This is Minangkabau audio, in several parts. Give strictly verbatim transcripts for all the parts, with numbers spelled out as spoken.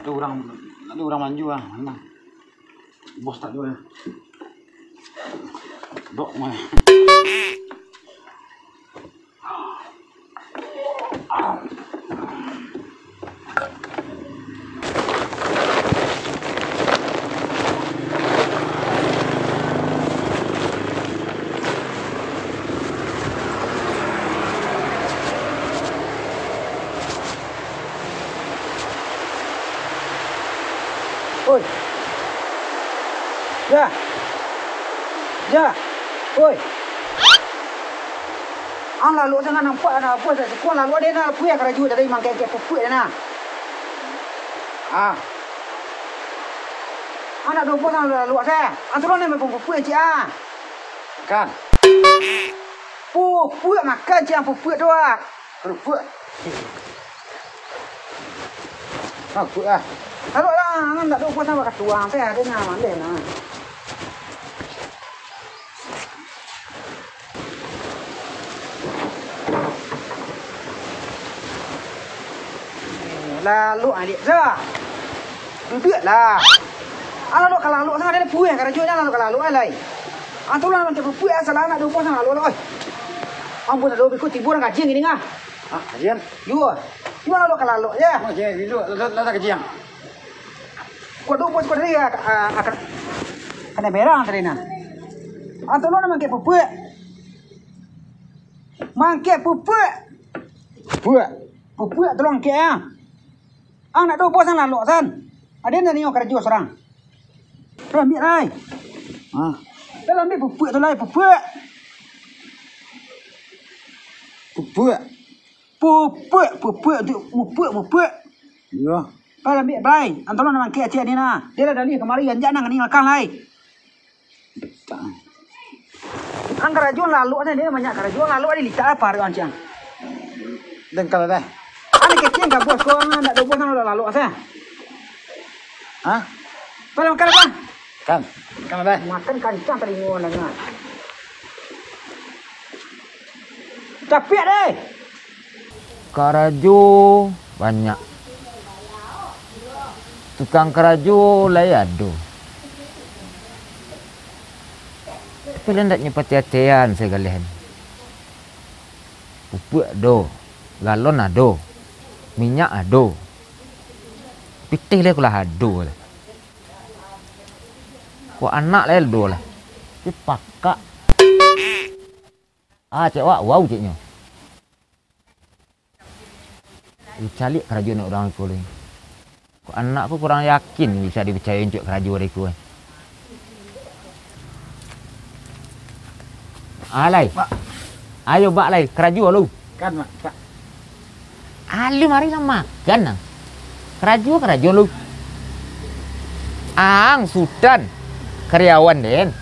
Ado urang, ado urang balanjo ah. Mana? Bos tak ado lah. Dok mah. Oi. Jah. Jah. Oi. Ang lalok sangat nampak anak buah tak sikuang lalok deh nah, puih karajo tadi mangkek-kek pupuak deh nah. Ah. Anak dopo sangat lalok sah. Ang turun deh main pupuak cik ah. Kan. Pupuak makan cik ang pupuak tu ah. Kerupuk. Aku ah. Taruh lah, ndak ada upas nak katuang teh, ada nyaman deh nah. Lalu adik dah. Duduk lah. Alah, lo kalau lo sana ada puas karajo nya, lo kalau lo alai. Antu lah nanti pupuak salah nak ada upas nak lo, oi. Ampun, ada biko tibo urang kaji gini ngah. Ah, kajian. Yo. Yo, lo kalau lo ya. Oh, jadi dulu, lo, lo, lo tak kajian. Kau dulu pun kau dari ya, ah, akan kena berang tadi nah. Atau lo nak mangkek pupuak? Mangkek pupuak. Pupuak. Pupuak tolong kek ya. Ang nak dopo sang lalok san. Ada nak ningo karajo sorang. Lah ambiak lai. Ah. Lah ambiak pupuak tu lai, pupuak. Pupuak. Pupuak, pupuak tu, pupuak, pupuak. Iyo. Lah ambiak lai. Antolo nak mangkek acik ni nah. Dia lah dalih kamari, anjak nang ni lakang lai. Ang karajo lalok ni, dia banyak karajo lalok ni, litak apa harga ancang. Dengkal dah. Ada kecil enggak bos kau, nak dua bos nak lalok sah. Hah? Kalau makan apa? Kan. Kan dah. Makan kancang telingo dengar. Capek deh. Karajo banyak. Tukang karajo lai ado. Tapi lah ndak nyepati atean sagaleh ni. Pupuak ado, galon ado, minyak ado. Pitih lai kulah ado lah. Kok anak lai ado lah. Tapi pakak. Ah, cek wak, wau ceknyo. Dicaliak karajo anak urang iko lai. Kok anak ko kurang yakin bisa dipicayo untuak karajo dari ko. Ah, lai. Pak. Ayo, bak lai, karajo lu. Kan, Pak. Pak. Alu mari lah makan nah. Karajo, karajo lu. Ang Sutan, karyawan den.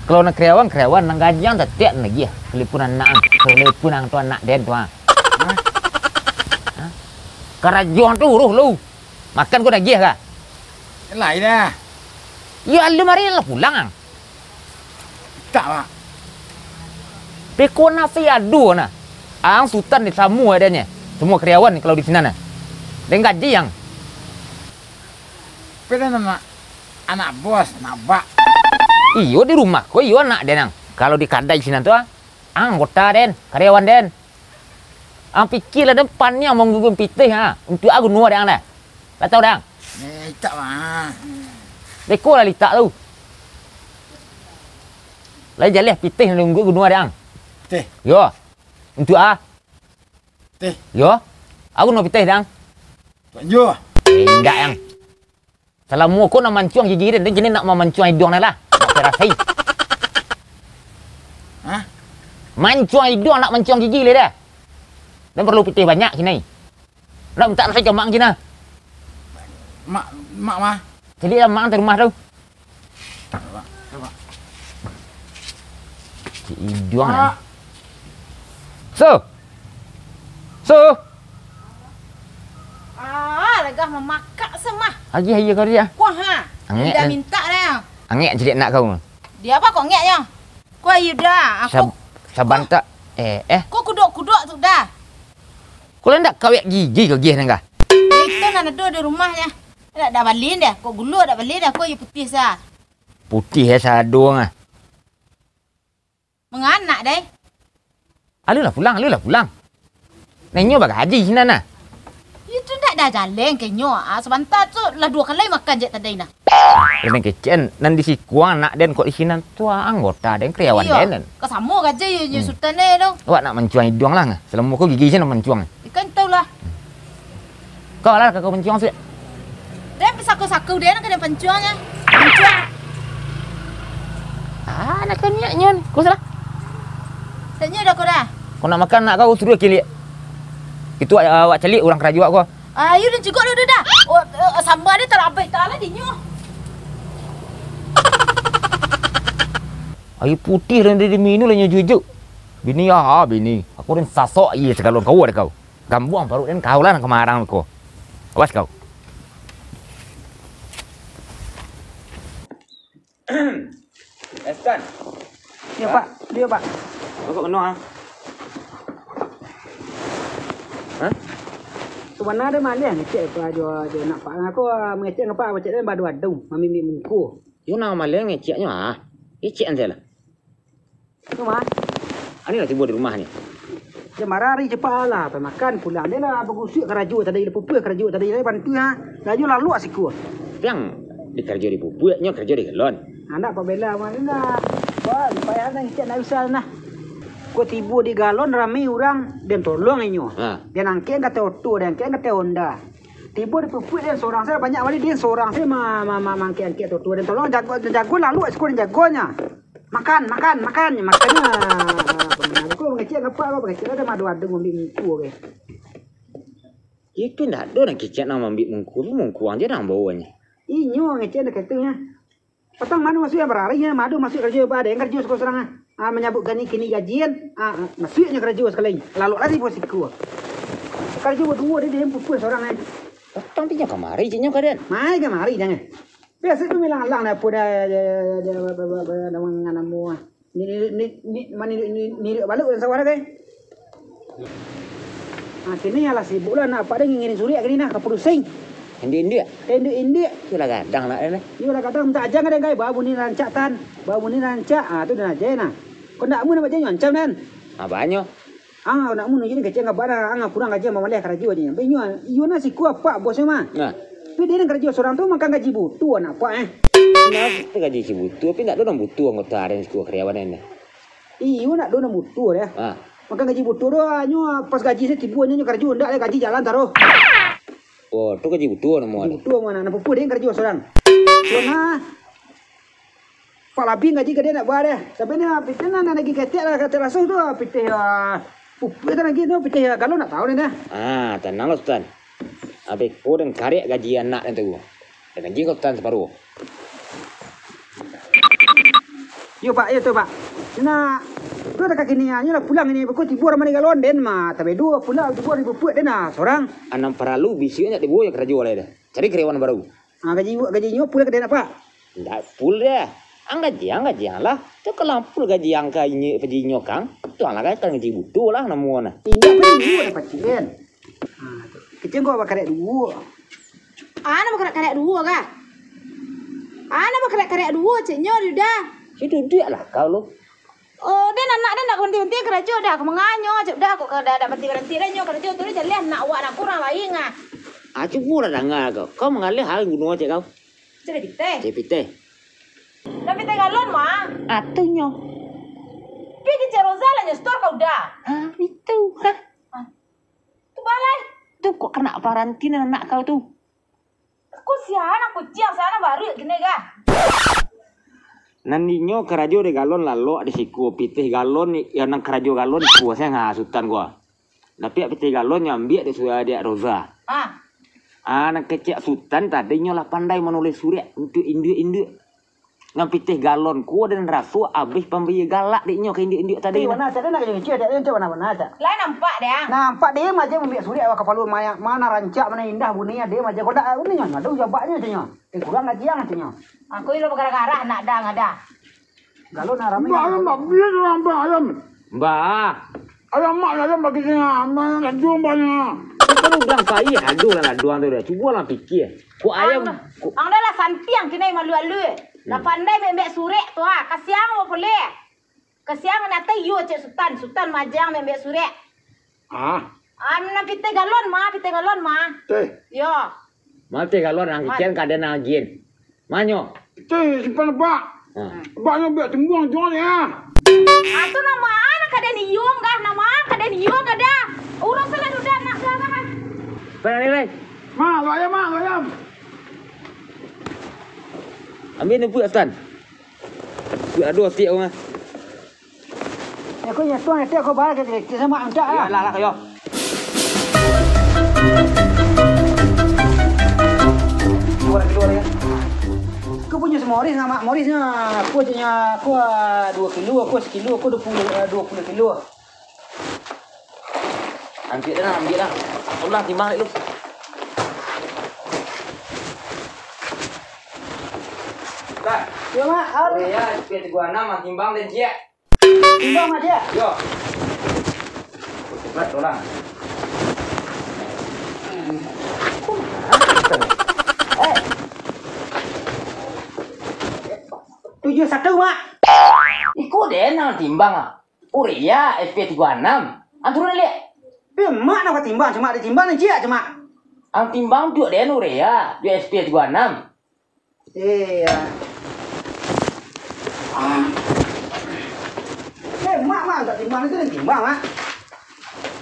Kalau nak karyawan, karyawan, nang gaji ang tatiak lagi ah. Kalipun anak ang, kalipun ang tu anak den tu ah. Hah? Hah? Karajo ang tu uruh lu. Makan ko nagiah kah? Lai dah. Yo, alu mari lah pulang ang. Tak, Pak. Peko nasi ado nah. Ang Sutan di samu adanyo. Semua karyawan kalau di sinan nah. Den gaji ang. Peda nama anak bos, anak bak. Iyo di rumah ko, iyo anak den ang. Kalau di kadai sinan tu ah, anggota den, karyawan den. Ang pikia lah den paniang mangguguang pitih ha. Untuak a guno dek ang dah. Lah tau dek ang? Eh, itak mah. Beko lah litak tu. Lai jaleh pitih nan diungguak guno dek ang. Teh. Yo. Untuak a. Teh. Yo. A guno pitih dek ang. Tuan Jo. Eh, indak ang. Salamo ko nak mancuang gigi den, den kini nak mamancuang iduang den lah. Nak perasai. Hah? Mancuang iduang nak mancuang gigi lai dah. Den paralu pitih banyak kini. Nak mintak nasi ka mak kini. Mak, mak mah. Jadi lah mak di rumah tu. Coba, coba. Cik iduang lah. Mak. So. So. Ah, lagah mamakak semah. Agiah iya kau dia. Kuah ha. Angek. Dah minta dah. Angek jadi anak kau. Dia apa kok ngeknya? Kuah iya dah. Aku Sab- saban tak. Eh, eh. Kau kudok-kudok tu dah. Kau lah ndak kawek gigi kau gih nangga. Itu nan ada di rumahnya. Dak, dak balin deh, kok gulo dak balin deh, kok iyo putih sa. Putih ya sadong ah. Manganak deh. Alulah pulang, alulah pulang. Nenyo bagaji sinan nah. Itu ndak dah jaleh kenyo. Ah, sabanta tu lah duo kali makan jak tadi nah. Kena kecen, nan di sikuang anak den kok di sinan tu, ah, anggota den, karyawan Iyo, den. Ka samo gaji yo, yo Hmm. Sutan eh tu. Awak nak mancuang iduang lah, selamo ko gigi sinan mancuang. Ikan tahu lah. Kau lah, kau mancuang sudah. Dan saku-saku dia nak kena pancuang ya. Pancuang. Ah, nak kau niat nyon. Kau salah. Tanya dah kau dah. Kau nak makan nak kau suruh kilik. Itu awak calik orang karajo awak ko. Ayo dan juga dah dah. Oh, eh, sambal dia tak habis tak lah dinyo. Air putih dan dia minum lah nyo jujuk. Bini ah, bini. Aku rin sasok iya sagalon kau ada kau. Gambuang paruik den kau lah nan kamarang ko. Awas kau. Estan. Ya, Pak. Dia, Pak. Masuk kena ah. Hah? Sabana ada maleh ngecek apa ajo ajo nak Pak. Aku ah, mengecek apa cek dia badu adung, mamimik mungku. Yo nang maleh ngeceknyo ah. Ngecek ante lah. Tu mah. Ani lah tibo di rumah ni. Dia marah hari cepat lah, pai makan pulang. Dia lah bagusuik karajo tadi, lah pupuih karajo tadi, lah bantu ha. Laju lalu asiko. Piang di karajo di pupuih, nyo karajo di galon. Anak Pak Bela mah ni lah. Wah, payah dah ngecek nak usah nah. Ko tibo di galon rami urang, den tolong inyo. Ha. Den angkek katai oto, den angkek katai Honda. Tibo di pupuih den sorang sajo banyak bali, den sorang sajo ma, ma, ma, mangkek-angkek oto, den tolong jago, jago lalu asiko den jagonyo. Makan, makan, makan. Makannyo, aku mangecek apak ko, mangecek ado madu-ado mambiak mungku ke. Itu ndak ado nan kecek nan mambiak mungku, mungkuang je nan baonyo. Inyo ngecek ndak ketu nyo. Patang mano masuak yang barari nyo, madu masuak karajo ba ado yang karajo siko sorang ah. Ah, manyabuik kini kini gajian, ah, ah, masuaknyo karajo sakali. Lalu lari posiko. Karajo baduo dek dia pupuih sorang eh. Patang ti nyo kamari, cik nyo kaden. Mai kamari jangan. Biaso tu milang-alang dah, apo dah, dah, dah, dah, dah, dah, dah, mangan amu ah. Ni, ni, ni, ni, mani, ni, ni, ni, balok dalam sawah dah, kan? Ah, kini alah sibuk lah, nak apak dah ngirim suriak kini nah, ka Pudusing. Indik-indik. Indik-indik. Iyo lah gadang nak, eh. Iyo lah gadang, minta aja ngadang, kai. Babuni rancak, Tan. Babuni rancak. Ah, tu dah aja nah. Kau ndak amun nak baca nyo, ancam, Tan. Apo nyo? Ah, nak mun jadi kecek ngabak dah, ah, kurang gaji mamaleh karajo je. Inyo, iyo nah siko apak bosnyo mah. Nah. Tapi dia nan karajo sorang tu makan gaji butuh anak apak eh. Nah, kita gaji si butuh, tapi ndak ado nan butuh anggota ada siko karyawan ni. Iyo ndak ado nan butuh dia. Ah. Makan gaji butuh tu, ah, nyo pas gaji saya tibo nyo, nyo karajo ndak ada gaji jalan taruh. Oh, tu gaji butuh nama Gaji ada. Butuh mana, nak pupuk dia karajo sorang. Tu nah. Pak Labing gaji gede nak buah deh. Tapi ni pitih nan lagi ketek lah, ketek lasuh tu pitih ah, pupuih tu lagi tu pitih ah, kalau nak tahu ni dah. Ah, tenang lah Sutan. Abih ko dan karek gaji anak dan tu. Dan gaji kau Sutan separuh. Yo pak, yo tu pak. Nak tu ada kaki ni, nyo lah pulang ni. Beko tibo ramai galon den mah. Tapi dua pulang tibo di pupuak den nah, sorang. Anam paralu bisi nak dibawa karajo lai dah. Cari karyawan baru. Ah, gaji, gaji inyo full ka den apak? Ndak full deh. Ang gaji, ang gaji ang lah. Tu kalau full gaji ang ka inyo, gaji inyo kang, tu ang lah kan gaji butuh lah namo nah. Indak pun duo dapatian. Ah, tu. Kecil kau bakarek duo. Ana bakarek-karek duo kah? Ana bakarek-karek duo cek nyo dudah. Itu duit lah kau lo. Oh, den anak den ndak berhenti-berhenti karajo dah. Aku manganyo cak dah, aku kada dak berhenti-berhenti dah nyo karajo tu dah jaleh anak awak nak kurang lain ah. Ah, cubolah danga kau. Kau mangaleh hal guno cek kau. Cek piteh. Cek piteh. Dah piteh galon mah. Atunyo. Pi kecek Roza lah nyo stor kau dah. Ah, itu. Hah. Ah. Tu balai. Tu kok kena paranti nan anak kau tu. Kok sianan kuciang, sianan baruik kini kah? Nan inyo karajo di galon lalok di siko, pitih galon, yang nan karajo galon di siko, saya ngah Sutan gua. Tapi pitih galon nyo ambiak di sudah diak Roza. Ah. Ah, nan kecek Sutan tadi nyo lah pandai manulis surat untuk induak-induak. Nan pitih galon ko den raso abih pambia galak dek nyo ka induak-induak tadi. Eh, nah. Bana cak den nak kecek, cak den cak bana-bana cak. Lah nampak deh. Nampak deh, macam ambiak surat awak kapalo mayak, mana rancak, mana indah bunyi, deh macam kodak bunyi nyo, ada ujabatnyo cak nyo. Eh, kurang gaji ang cak nyo. Aku ilo bagara-gara nak dah, ada. Galon nak ramai. Mbah, ayam, mbah, biar orang mbah, ayam. Mbah. Ayam mak, ayam bagi saya, mana laju mbahnya. Kan udah saya, aduh lah, aduh tu dah. Cuba lah pikir. Kuah ayam. Ang, ang dah lah santiang kinai malu-alu. Lah Hmm. pandai mek-mek surek tu ha. Kasiang awak pulih. Kasiang nate iyo cek Sutan. Sutan majang mek-mek surek. Ah. Ah, nan pitih galon ma, pitih galon ma. Teh. Yo. Ma pitih galon ang Ma- kician ka den agian. Manyo? Teh, simpan abak. Ha. Abaknyo biak tumbuang juo ya. Ah, tu nama anak ka den iyo gah, nama ka den iyo gah dah. Urang salah duda nak gah. Pernah ni, Lai? Ma, lo ayam, ma, lo ayam. Ambil ni buat Sutan. Buat aduh tiap rumah. Aku nyatuang, aku balas ka, ka, ka sama minta ah. Iyolah, lah, yo. Keluar, keluar, ya. Aku punyo samoris, nama morisnyo. Aku punyo, aku, ah, dua kilo, aku sakilo, aku dua puluh, ah, dua puluh kilo. Ambiak dah, ambiak dah. Ulah timbang dek lu. Dah. Yo, Mak. Au. Yo, ya, S P tigo anam, timbang dan ciek. Timbang, Mak, ciek. Yo. Cepat, tolong. Eh. Tujuh satu, Mak. Iko den nan timbang ah. Urea S P tigo anam. Ang turun liak. Pi mak nan batimbang, cuma ditimbang nan ciek, cuma. Ang timbang duduak den urea, duduak S P tigo anam. Iya. Ah. Eh, mak, mak, tak timbang itu, den timbang, mak.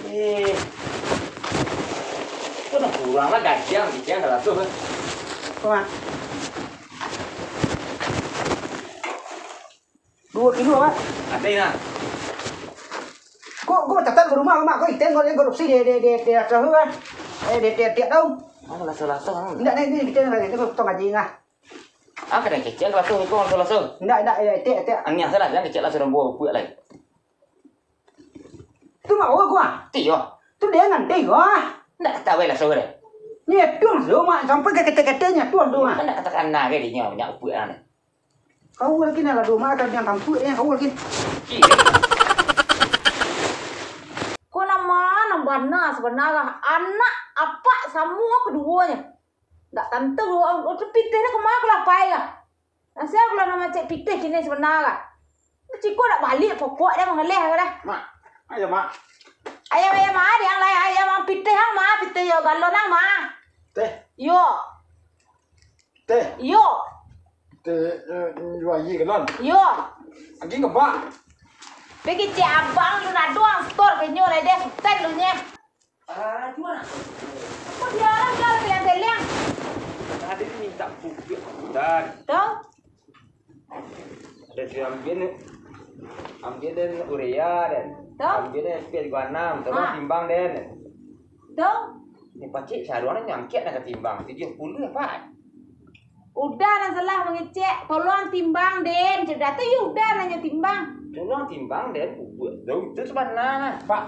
Eh. Kau dah kurang lah, gajian, gajian dah ratus lah. Apa, mak? Duo kilo, Mak. Ati nah. Kok, kok catat ka rumah, Mak? Kok iteng kok korupsi di, di, di, di atas tu, kan? Eh, di, di, di, tahu? Mana lah salah tu, kan? Ndak, ni, ni, kita ni, kita potong gaji, nah. Ah, kadang kecek lah tu, kok salah tu. Ndak, ndak, ya, etek, etek. Angin salah, jangan kecek lah, sudah bawa buat lah. Tu mak bawa gua. Ti yo. Tu dia ngan deh gua. Ndak kata weh lah sore. Ni tuang tu, Mak, sampai ke kete-ketenya tuang tu, Mak. Ndak kata kana ke dia, banyak buat lah ni. Kau lagi nak lalu makan yang kampung, yang kau lagi. Kau nama, nama bana sabananyo? Anak, apak, samua kaduonyo. Ndak tantu, oh, tu pitih dah kama ka lapai ka. Nasiah pulo nan mancek pitih kini sabananyo. Ciko nak baliak pokok dia mangaleh ka dah. Mak, ayo, Mak. Ayam, ayam, ah, dia yang lain, ayam, ang pitih ang, ma, pitih yo galon ang, ma. Teh. Yo. Teh. Yo. Teh, eh, jual aia galon. Yo. Agi ngebak. Pigi cek abang lu nak doang stor kenyo lah deh, sutan lu nye. Ah, cuma nak. Kok dialah kau teliang-teliang? Tadi minta pupuk, Bang. Tahu? Ada si ambil ni. Ambil den urea den. Tahu? Ambil den S P tiga enam, tolong Ah. timbang den. Tahu? Ni pacik saruang ni nyangkek nak timbang tujuh puluh apa? Udah nan salah mangecek, tolong timbang den. Cek data yo udah nanyo timbang. Tolong timbang den, pupuk. Tahu itu sebenarnya. Pak,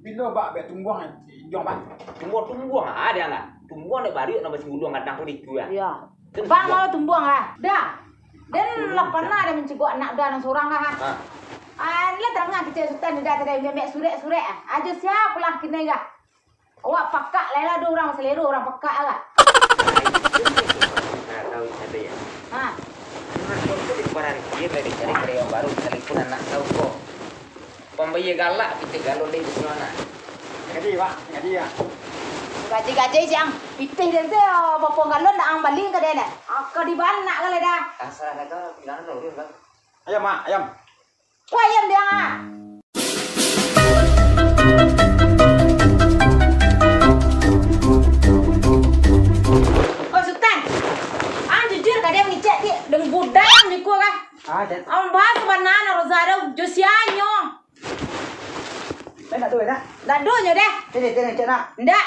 bilo bak bek tumbuang injong, Pak? Tumbuang-tumbuang ada lah. Tumbuang dek bariuk nambah singulung kadang tu dijual. Iya. Bang, mau tumbuang lah. Dah. Den lah pernah ada mencegok anak dah nan seorang lah. Ha. Ah, ni lah terang kecil sutan dah tadi mek surek-surek ah. Aja siap lah kena gah. Awak pakak lah lah ada orang selero orang pakak lah. Nah, tahu ada ya. Ha. Anak kau tu di paranti tadi cari karyawan baru, telepon anak kau kok. Pambayia galak pitih galon dek itu anak. Gaji, Pak, gaji ya. Gaji-gaji siang pitih dan teh bapak galon dah ang baling ka dia dah. Angka di banak kali dah. Asal ada kau bilang dulu kan. Ayam, Mak, ayam. Wah, ayam dia ah. Oh, Sutan. Ang jujur ka dia mangecek ti dengan gudang di kau kah? Ah, dan Ang bahas bana nan Rozado jo sianyo. Eh, nak tu, nak? Ndak ado nyo deh. Sini, sini, cek nak. Ndak.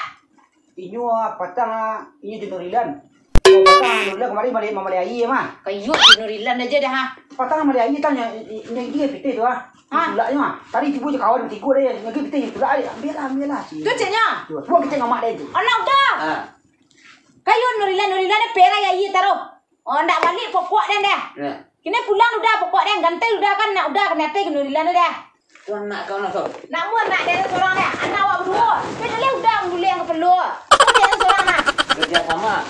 Inyo, ah, patang, ah, inyo jo Nurilan. Oh, patang Nurilan kamari mali, mamali aia mah. Kayo jo Nurilan aja dah, ha. Patang mali aia tang, inyo, inyo, inyo pitih tu, ah. Ha? Tulaknyo, ah. Tadi tibo jo kawan tigo deh, inyo pitih tulak, ambiak lah, ambiak lah. Tu ceknyo. Tu, buang kecek ngamak deh tu. Anak udah. Ha. Kayo Nurilan, Nurilan deh perai aia taruh. Oh, ndak balik pokok den deh. Ya. Kini pulang udah pokok den, gantai udah kan, nak udah kami atai kena Nurilan deh. Tuan nak kau nak kau. Nak mun nak dia seorang deh, anak awak berdua. Dia boleh udah guling kepala. Kau dia seorang nak. Kerja sama.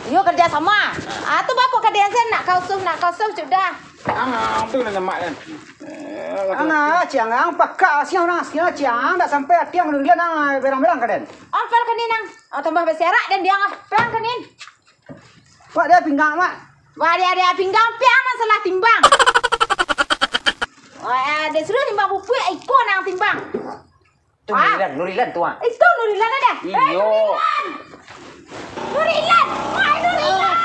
Iyo, kerja sama. Ah, tu bako ka den sen, nak ka usuh, nak ka usuh, sudah. Ah, tu lah lemak kan. Eh, Ang, ah, ciang, ang pakak siang, nang siang, ciang, dak sampai ati ang durilan, ang berang-berang ka den. Oh, pel kenin, ang. Oh, tambah basiarak den diang, ah. Pel kenin. Wak, dia pinggang, Mak. Wah, dia, dia pinggang, piang masalah timbang. Wah, dia suruh timbang pupuak, iko nang timbang. Tu Ah. Nurilan, Nurilan tu, ah. Itu Nurilan ada? Iyo. Eh, Nurilan! Nurilan! Wah, Nurilan!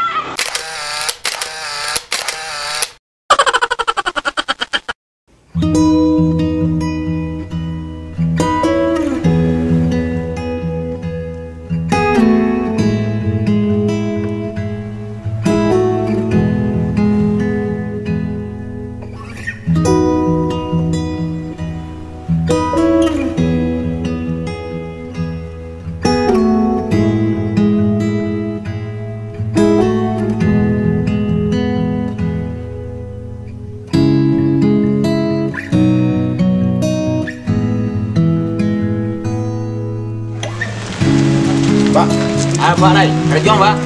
Pak. Ah, Pak Rai. Ada juang, Pak?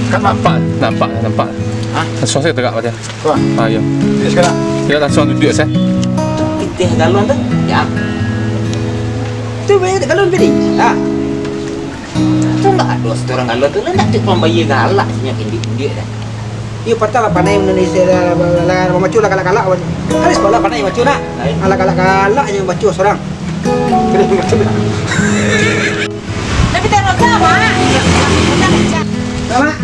Kan nampak, nampak, nampak. Hah? Suasana tegak, Pak. Wah. Ah, iyo. Jadi sekarang? Kita langsung duduk, sah. Pitih galon tu. Ya. Tu banyak galon pilih. Ah. Tu ndak ado seorang galon tu lah, ndak tu pambayia galak, sebenarnya indik-indik dah. Iyo, patah lah pandai Indonesia lah, lah, lah, lah, mambaco lah galak-galak. Kan di sekolah pandai baco nak? Lain. Alah, galak-galak je baco sorang. Tapi tak rasa, Mak. Mak.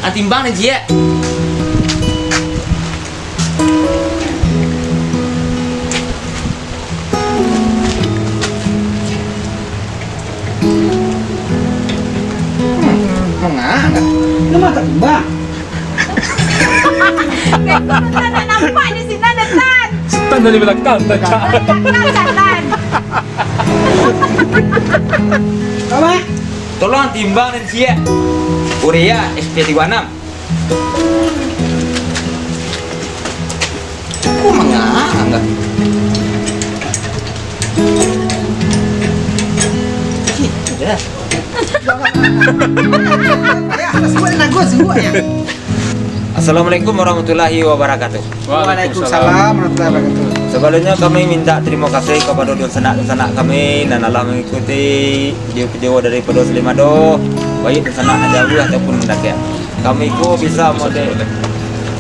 Ah, timbang ni, Cik. Hmm, manganga. Nama tak timbang? Beko tu tak nampak di sini ada tan. Setan dari belakang, Tan, Cak. Dari belakang, Tan. Apa? Tolong timbang dan siap. Korea S P tiga enam. Kok manganga? Gitu dah. Ya, sebut lagu, sebut ya. Assalamualaikum warahmatullahi wabarakatuh. Waalaikumsalam warahmatullahi wabarakatuh. Sabalumnyo kami mintak tarimo kasih kapado dunsanak-dunsanak kami nan alah mangikuti video-video daripado Slim Ado, baiak dunsanak nan jauah ataupun nan dakek. Kami ko bisa mode-,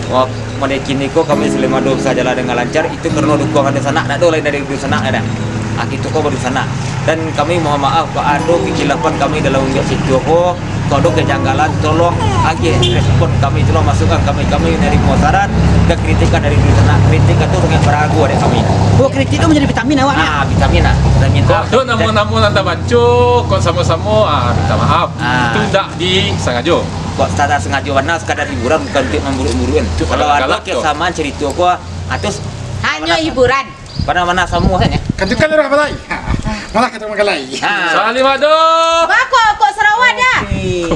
wa-, mode kini ko kami Slim Ado bisa jalan dengan lancar, itu karano dukungan dunsanak, dak ado lain dari dunsanak, dak ado. Ah, kito ko badunsanak. Dan kami mohon maaf, kok ado kekhilafan kami dalam membuat video ko, kok ado kejanggalan, tolong agiah respon kami, tolong masukan kami. Kami narimo saran dan kritikan dari dunsanak. Kritik itu sangat barago dari kami. Oh, kritik tu manjadi vitamin awak, nak? Ah, vitamin lah. Vitamin. Kok ado namo-namo nan tabaco, kok samo-samo, ah, minta maaf. Ah. Itu dak disangajo. Kok tak sengaja bana, sekadar hiburan, bukan untuk mamburuk-burukan. Kalau ado kesamaan cerita ko, ah, tu hanyo hiburan. Bana-bana samo sajo. Kan tu kan urang balai. Malah kata urang galai. Ha. Salim ado. Bako, kok Sarawak dah? Okey.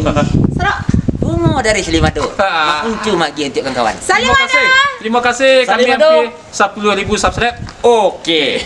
Sarawak. Bungo dari Slim Ado. Ha. Mak Uncu, Mak Gi untuk kawan-kawan. Salim ado. Terima kasih. Terima kasih. Salim ado. Kami hampir sepuluh ribu subscribe. Okey.